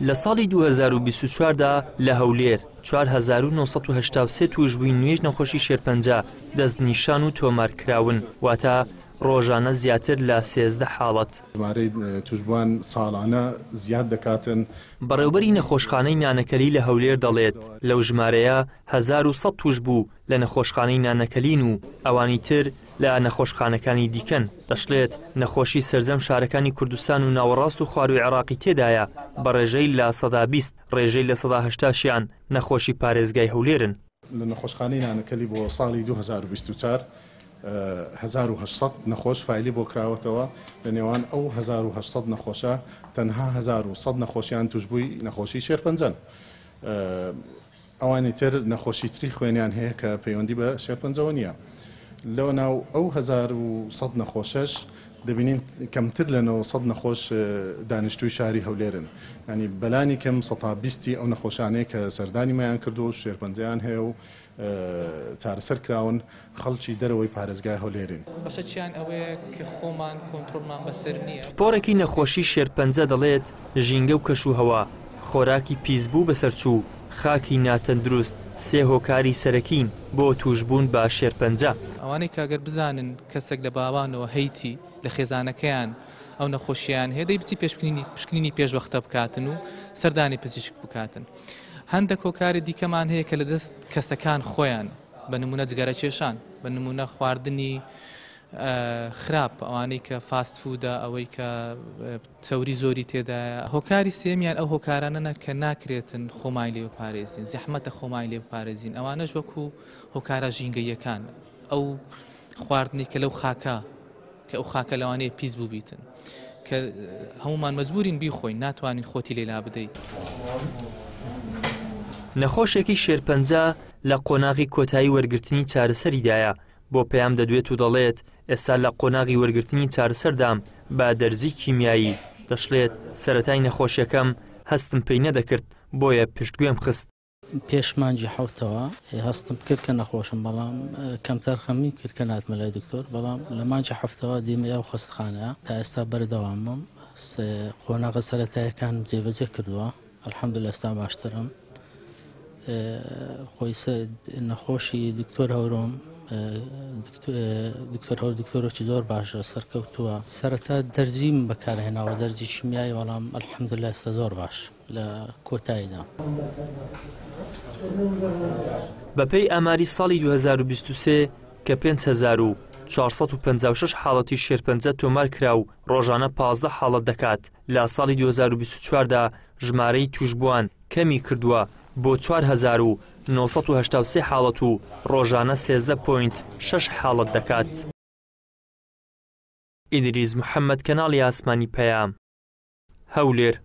لە ساڵی 2024 دا لە هەولێر 4983 تووشبووی نوێی نەخۆشی شێرپەنجە دەستنیشان و تۆمارکراون، واتە ڕۆژانە زیاتر لە 13 حاڵەت. ژمارەی تووشبووان ساڵانە زیاد دەکاتن. بەڕێوبەری نەخۆشخانەی نانەکەلی لە هەولێر دەڵێت، لەو ژمارەیە 1100 تووشبوو لە نەخۆشخانەی نانەکەلین و ئەوانی تر لە نەخۆشخانەکانی دیکەن. دەشڵێت، نەخۆشی سەرجەم شارەکانی کوردستان و ناوەڕاست و خوارووی عێراقی تێدایە بە ڕێژەی 20%، ڕێژەی 80% شیان نەخۆشی پارێزگای هەولێرن. لە نەخۆشخانەی نانەکەلی بۆ ساڵی 2024 1800 نەخۆش فایلی بۆ کراوەتەوە، لە نێوان ئەو 1800 نەخۆشە تەنها 1100 نەخۆشیان تووشبووی نەخۆشی شێرپەنجەن. ئەوانی تر نەخۆشی تری خوێنیان هەیە کە پەیوەندی بە شێرپەنجەوە نییە. لەو ناو ئەو 1100 نەخۆشەش دەبینین کەمتر لە 900 نەخۆش دانیشتووی شاری هەولێرن. یانی بەلانی کەم 20% ئەو نەخۆشانەیە کە سەردانی مایان کردووە و شێرپەنجەیان هەیە و چارەسەر کراون خەڵکی دەرەوەی پارێزگای هەولێرین. بەشەکیان ئەوەیە کە خۆمان کۆنترۆڵمان بەسەر نییە. پسپۆڕێکی نەخۆشی شێرپەنجە دەڵێت، ژینگە و کەشوهەوا، خۆراکی پیسبوو بەسەرچوو، خاکی ناتەندروست سێ هۆکاری سەرەکین بۆ تووشبوون بە شێرپەنجە. ئەوانەی کە گەر بزانن کەسێک لە باوانەوە هەیتی لە خێزانەکەیان ئەو نەخۆشییان هەیە، دەی بچی پشکنینی پێشوەختە بکاتن و سەردانی پزیشک بکاتن. هەندێک هۆکاری دیکەمان هەیە کە لەدەست کەسەکان خۆیان، بە نمونە جگەرە کێشان، بە نمونە خواردنی خراپ، ئەوانەی کە فاست فودە، ئەوەی کە چەوری زۆری تێدایە. هۆکاری سێمیان ئەو هۆکارانەنە کە ناکرێتن خۆمانی لێ بپارێزین، زەحمەتە خۆمانی لێ بپارێزین، ئەوانەش وەکو هۆکارە ژینگەییەکان، ئەو خواردنی کە لەو خاکە کە ئەو خاکە لەوانەیە پیس بووبیتن کە هەمومان مەجبورین بیخۆین، ناتوانین خۆتی لێ لابدەیت. نەخۆشێکی شێرپەنجە لە قۆناغی کۆتایی وەرگرتنی چارەسەریدایە، بۆ پەیام دەدوێت و دەڵێت، ئێستا لە قۆناغی وەرگرتنی چارەسەردام بە دەرزی کیمیایی، دەشڵێت، سەرەتای نەخۆشیەکەم هەستم پێی نەدەکرد، بۆیە پشتگوێم خست. پێش مانگی حەوتەوە هەستم کرد کە نەخۆشم، بەڵام کەمتەرخەمی کرد کە ناتمە لای دکتۆر، بەڵام لە مانگی حەفتەوە دیمە ئەو خەستخانەیە، تا ئێستا بەردەوامم، قۆناغە سەرەتایەکانم جێبەجێ کردووە، الحمدلله ئێستا باشترم. خۆی نەخۆشی دکتۆر هەورۆم، دکتۆر هەور دکتۆرێکی زۆر باشە، سەرکەوتووە. سەرەتا دەرزیم بەکارهێناوە، دەرزی شیمیایی، بەڵام الحمدلله ئێستا زۆر باش لە کۆتاییدا. بەپێی ئاماری ساڵی 2023 کە 5456 حاڵەتی شێرپەنجە تۆمار کرا و ڕۆژانە 15 حاڵەت دەکات، لە ساڵی 2024 دا ژمارەی تووشبووان کەمی کردووە بۆ 4983 حاڵەت و ڕۆژانە 13.6 حاڵەت دەکات. ئیدریس محەمەد، کەناڵی ئاسمانی پەیام، هەولێر.